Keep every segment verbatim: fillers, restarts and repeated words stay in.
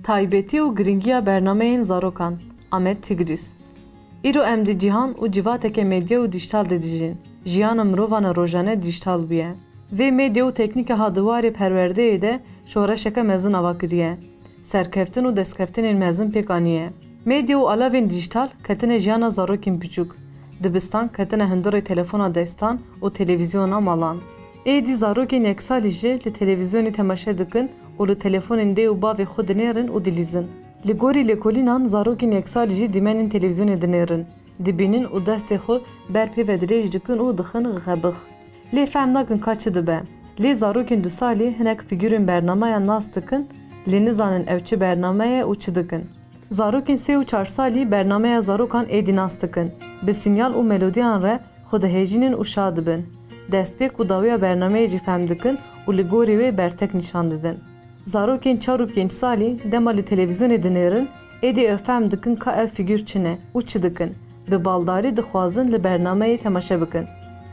Taybetî û girîngiya bernameyên zarokan. Amed Tigris. Îro em di cîhan û civateke medya û dîjtal de dijîn. Jiyana mirovan a rojane dîjtal bûye. Vê medya û teknîka ha di warê perwerdeyê de şoreşeke mezin ava kiriye. Serkeftin û destkeftinên mezin pêk aniye. Medya û alavên dîjtal ketine jiyana zarokên biçûk. Dibistan ketine hundirê telefona destan û televîzyona malan. Êdî zarokên yek salî jî li televîzyonê temaşe dikin û li telefonên dê û bavê xwe dinêrin û dilîzin. Li gorî lêkolînan zarokên yek salî jî dîmenên televîzyonê dinêrin, dibînin û destê xwe ber pê ve dirêj dikin û dixin xebix. Lê fehm nakin ka çi dibe. Lê zarokên du salî hinek fîgurên bernameya nas dikin, lê nizanin ew çi bername ye û çi dikin. Zarokên sê û çar salî bernameya zarokan êdî nas dikin. Bi sînyal û melodiyan re xwe dihejînin û şa dibin. Destpêk û dawiya bernameyê jî fehm dikin û li gorî wê bertek nîşan didin. Zarokên çar û pênc salî dema li televîzyonê dinêrin, êdî ew fehm dikin ka ev fîgûr çi ne û çi dikin. Bi baldarî dixwazin li bernameyê temaşe bikin.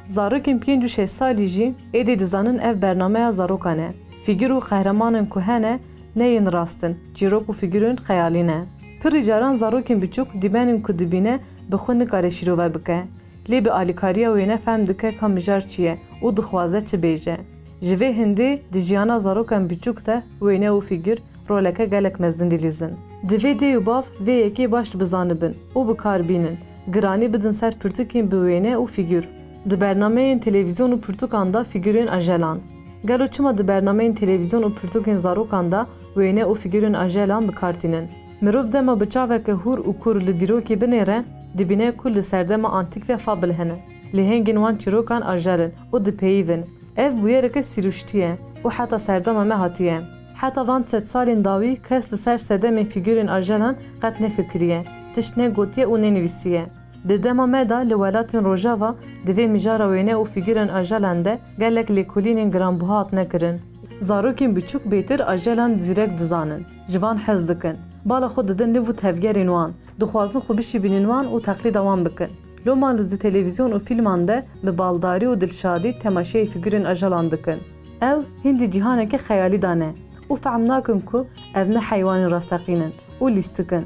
Zarokên pênc û şeş salî jî êdî dizanin ev bernameya zarokan e. Fîgûr û qehremanên ku hene, ne yên rast in, çîrok û fîgûrên xeyalî ne. Pirî caran zarokên biçûk dîmenên ku dibîne, bi xwe nikare şîrove bike. Lê bi alîkariya wêne fehm dike ka mijar çi ye û dixwaze çi bêje. Ji vê hindê di jiyana zarokan biçûk de wêne û fîgûr roleke gelek mezin dilîzin. Divê dê û bav vê yekê baş bizanibin û bi kar bînin, giranî bidin ser pirtûkên bi wêne û fîgûr. Di bernameyên televîzyon û pirtûkan de fîgûrên ajelan. Gelo çima di bernameyên televîzyon û pirtûkên zarokan de wêne û fîgûrên ajelan bi kar tînin? Mirov dema bi çaveke hûr û kûr li dîrokê binêre, dibîne ku li serdema antîk ve fabl hene. Lêhengên wan çîrokan ajel in û dipeyivin. Ev bûyereke sîruştî ye û heta serdema me hatiye. Heta van sedsalên dawî kes li ser sedemên fîgurên ajelan qet nefikiriye, tişt negotiye û nenivîsiye. Di dema me de li welatên Rojava di vê mijara wêne û fîgurên ajelan de gelek lêkolînên giranbuha hatine kirin. Zarokên biçûk bêtir ajelan zîrek dizanin, ji van hez dikin, bala xwe didin liv û tevgerên wan, dixwazin xwe bişibînin wan û teqlîda wan bikin. Loma li di televîzyon û fîlman de bi baldarî û dilşadî temaşeyê fîgurên ajelan dikin. Ew hîn di cîhaneke xeyalî de ne û fehm nakin ku ev ne heywanên rasteqîn in û lîstik in.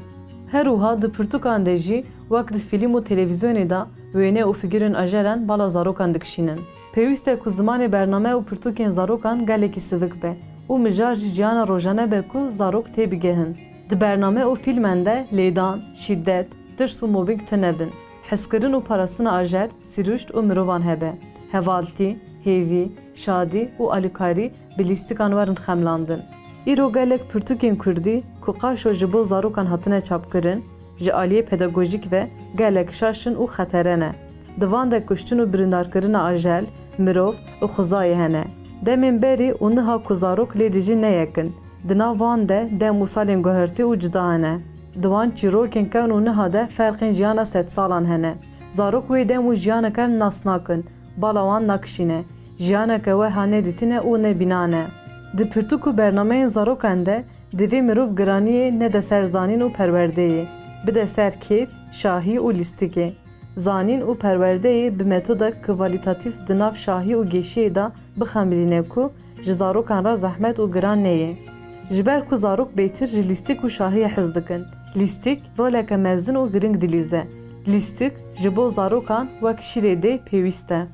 Her wiha di pirtûkan de jî wek di fîlm û televîzyonê de wêne û fîgurên ajelan bala zarokan dikişînin. Pêwîst e ku zimanê bername û pirtûkên zarokan gelekî sivik be û mijar ji jiyana rojane be ku zarok têbigehin. Di bername û fîlmen de lêdan, şîdet, tirs û mobbîng tune bin. Hezkirin û parastina ajel, siruşt û mirovan hebe. Hevaltî, hêvî, şadî û alîkarî bi lîstikan werin xemlandin. Îro gelek pirtûkên kurdî ku qaşo ji bo zarokan hatine çapkirin, ji aliyê pedagojîk ve gelek şaş in û xetere ne. Di van de kuştin û birindarkirina ajel, mirov û xwezayê hene. Demên berî û niha ku zarok lê dijî ne yek in. Di nav van de dem û salên guhertî û cuda hene. Di wan çîrokên kevn û niha de ferqên jiyana sedsalan hene. Zarok wê dem û jiyaneke nas nakin, bala wan nakişîne. Jiyaneke weha nedîtine û nebînan e. Di pirtûk û bernameyên zarokan de divê mirov giraniyê nede ser zanîn û perwerdeyê, bide ser kêf, şahî û lîstikê. Zanîn û perwerdeyê bi metodek kwalîtatîf di nav şahî û geşiyê de bixemilîne ku ji zarokan re zehmet û giran neyê. Ji ber ku zarok bêtir ji lîstik û şahiyê hez dikin, lîstik roleke mezin û giring dilîze. Lîstik ji bo zarokan wek şîrê dê pêwîst e.